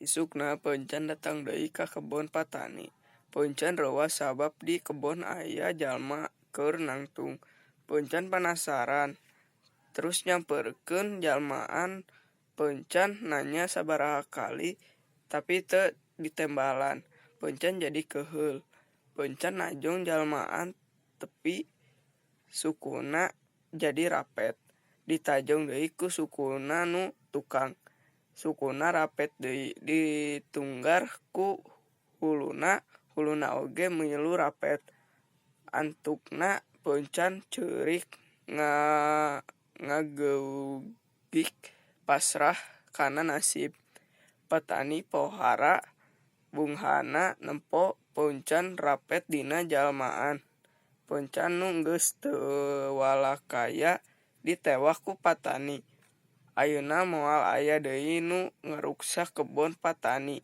Isukna peunchan datang deui ka kebon patani. Peunchan reuwas sabab di kebon aya jalma keur nangtung. Peunchan panasaran, terus nyamperkeun jalmaan. Peunchan nanya sabaraha kali tapi teu ditembalan. Peunchan jadi keuheul. Peunchan najong jalmaan tepi sukuna jadi rapet. Ditajong deui ku sukuna nu tukang, sukuna rapet deui. Ditunggar ku huluna, huluna oge milu rapet. Antukna peunchan ceurik ngageugik pasrah kana nasib. Petani pohara bunghana nempo peunchan rapet dina jalmaan. Peunchan nu geus teu walakaya ditewak ku patani. Ayeuna moal aya deui nu ngaruksak kebon patani.